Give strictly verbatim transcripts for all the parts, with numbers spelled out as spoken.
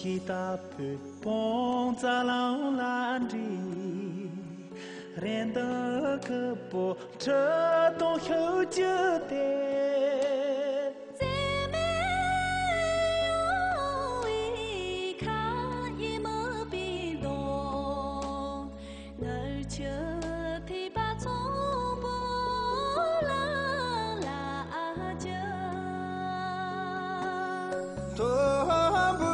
ཀྱི་ད་བོད་བོང་རྩ་ལང་ལ་འདྲི། རེ་འདུན་ཁུ་པོ་ཁྲི་སྟོང་ཤོད་རྒྱུ་དེ། བཙན་མེད་ཡོང་བའི་ཁ་ཡི་མི་པའི་གདོང་། ངར་ཆུ་ཐིགས་པ་ཚོམ་བུ་ལ་ལ་ཨ་ཅག་མཐོན་པོའི་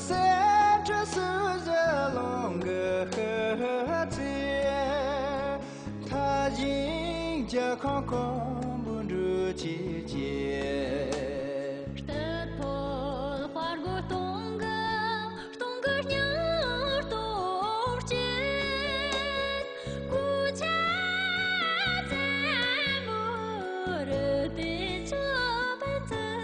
སེམས་ཁྲལ་སུ་ཟེར་ལོང་གི་ཧི་ཧི་ཚེ། མཐའ་བཞིན་རྒྱལ་ཁམས་ཀོང་པོ་འགྲུལ་བྱེད་ཀྱི། སྟོད་ཕོད་དཔའ་རྒོད་སྟོང་གི་སྟོང་གི་སྙིང་སྟོབས་ཀྱིས། སྐུ་ཚེ་བཙན་པོར་བརྟན་གྱུར་པར་མཛོད།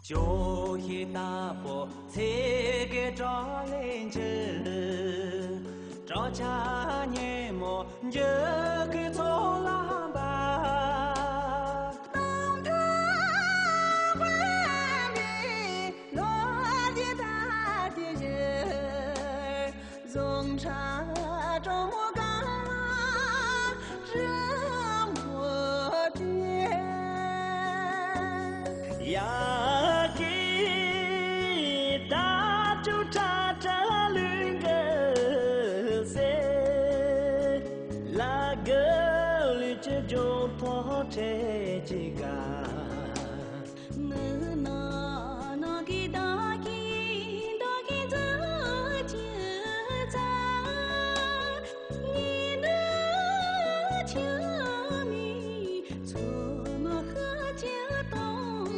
ཇོ་ཤེས་ལྟ་བུ་ཚེ་གེ་བྲག་ལས་འགྱུར། བྲག་ཆ་སྙེ་མོ་འགྱུར་གྱི་ཚོགས་ལ་འབབ། སྟོང་ཕྲག་དཔལ་མེད་ལོ་རྒྱུས་ད་དེ་བཞིན། རྫོང་ཁྲ་གྲོང་གང་རི་མོ་བྲིས། ཡ་གི་ད་ཅུ་ཁྲ་ཁྲ་ལུས་གི་ཟེར། ལ་གི་ལུས་ཀྱི་ཇོ་ཕོ་ཁྲེ་ཅི་ག་མི་ནག་ནག་གི་བདག་གིས་བདག་གིས་འཛིན་གྱི་ཚ། ཉི་ཟླ་ཆུ་མིག་མཚོ་མོ་ཤར་གྱི་གདོང་།